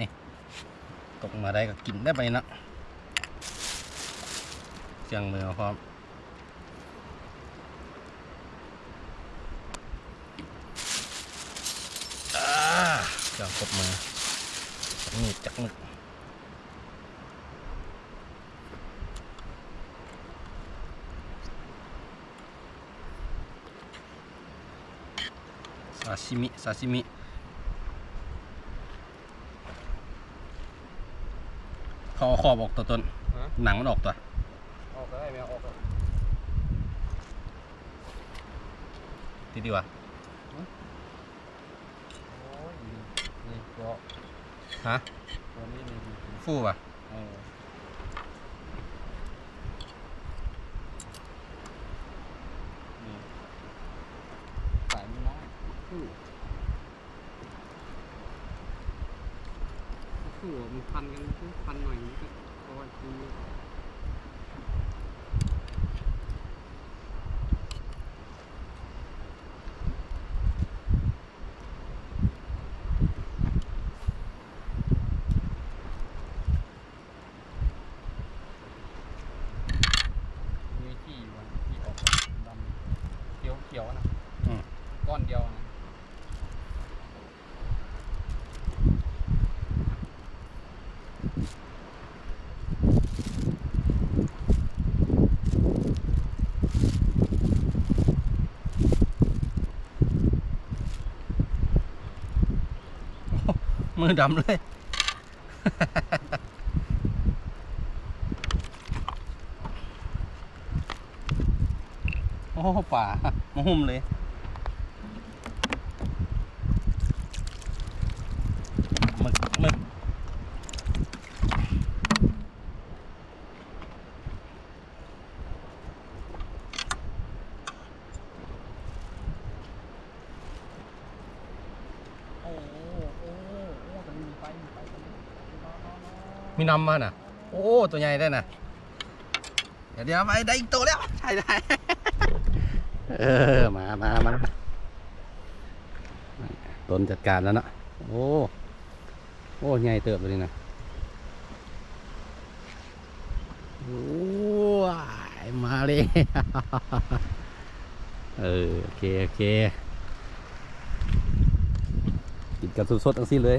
ນີ້ ຕົກມາໄດ້ກໍກິນໄດ້ໄປເນາະ ເຄື່ອງມືພ້ອມ ອ່າ ເຄື່ອງຄົບມື ຈັກມີດຈັກໜຶກ ຊາຊິມິ ຊາຊິມິ ເຂົາເອົາຂອບອອກຕົວຕົ້ນ ຮະ? ໜັງມັນອອກຕົວະ ອອກກໍໄດ້ ແມ່ນອອກກໍ ຕິດດີວະ ຫຶ? ໂອ້ຍ ນີ້ ນີ້ຕົວ ຮະ? ຕົວນີ້ນີ້ ຟູວະ? ເອີ ນີ້ ສາຍມັນນ້ອຍ ຄືວ່າມັນພັນກັນ ພັນໜ້ອຍມັນກໍພໍດີ. ມີທີ່ຢູ່ ທີ່ອອກດຳ ຂຽວໆ ນະ ອືມ ກ້ອນດຽວນະ. ໂອ້ ມືດຳເລີຍ. ໂອ້ ປາມາຫຸ້ມເລີຍ ໝຶກ ໝຶກ. ໂອ້ ໂອ້ ໂອ້ ໂອ້ ຕົວນີ້ມີໄຟ ມີໄຟ ຕົວນີ້ ມີນຳມານະ ໂອ້ ຕົວໃຫຍ່ໄດ້ນະ ດຽວ ດຽວ ໄປ ໄດ້ອີກໂຕແລ້ວ ໄດ້ ໄດ້ ເອີ ມາ ມາ ມາ ຕົ້ນຈັດການແລ້ວເນາະ ໂອ້ ໂອ້ ໃຫຍ່ເຕີບຕົວນີ້ນະ. ໂອ້ຍ ມາເລີຍ ເອີ ໂອເຄ ໂອເຄ ກິນກັນສົດໆ ຈັ່ງຊີ້ເລີຍ